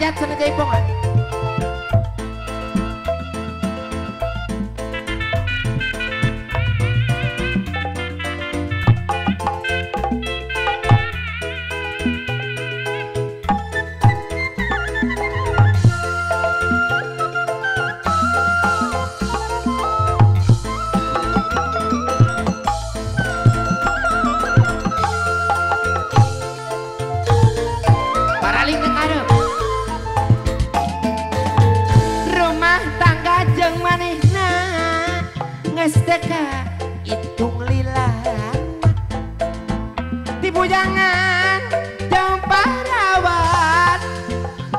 Hajat sana jaipongan. Teka hitung lila ti bujangan jeung parawan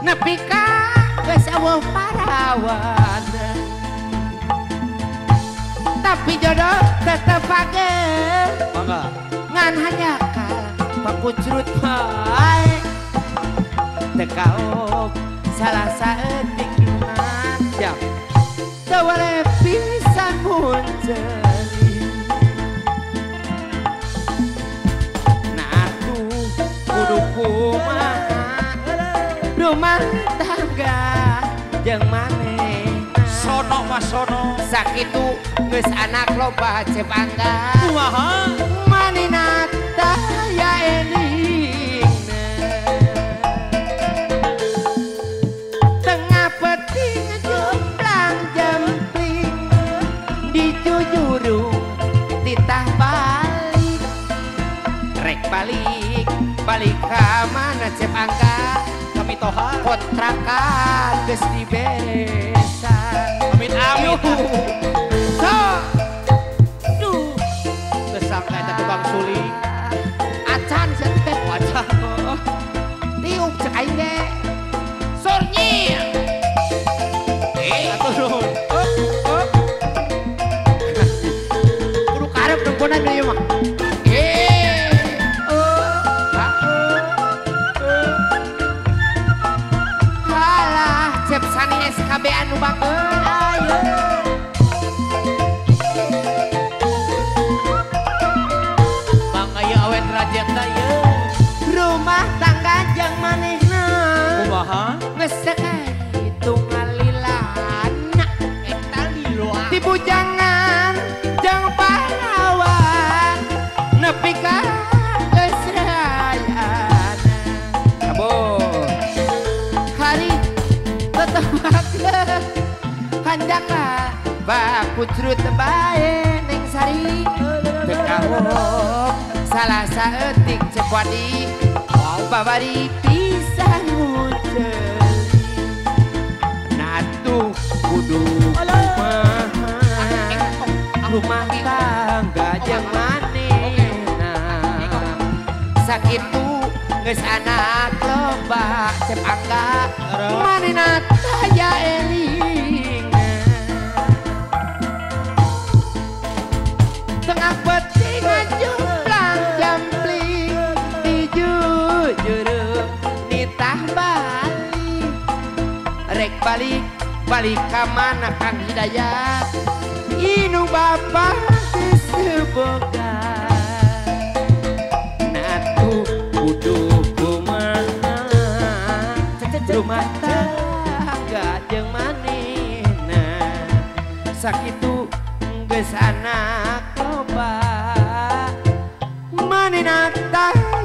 nepi ka geus eueuh parawan tapi jodoh tetep pageuh mangga ngan hanjakal pakucrut bae teu kaop salah saeutik iman siap teu weleh pisan munceli. Nah tuh kudu kumaha rumah tangga jeung manehna sono mas sono sakitu geus anak loba Cep Angga kumaha manehna taya elingna tengah peuting jomplang jempling dijujurung titah balik rek balik balik ka mana Cep Angga kami toha kontrakan geus diberesan amit amit so duh kesangka eta tukang suling acan sia teh acan tiup cek aing ge sornyi atuh nuhun kudu karep nongkonan ieu mah. Halah Cep Sani SKB anu bangeun ayo. Bang aya awet rajetna ieu. Rumah tangga jeung manehna. Kumaha? Geus sakitu ngalilana eta lila. Ti bujangan jeung pahlawan nepi ka geus rayana. Kabur. Hari tetep bageun hanjaka bakucrut bae ning sari teu kahohok salah saeutik Cep Wadi babari pisan munceli. Nah tuh kudu kumaha rumah tangga jeung manehna sakitu geus anak loba Cep Angga manehna taya elingna tengah peuting jomplang jempling dijujurung nitah balik rek balik balik ka mana Kang Hidayat inu bapak geus teu boga. Nah tuh kudu kumaha rumah tangga jeung manehna sakitu geus anak loba manehna taya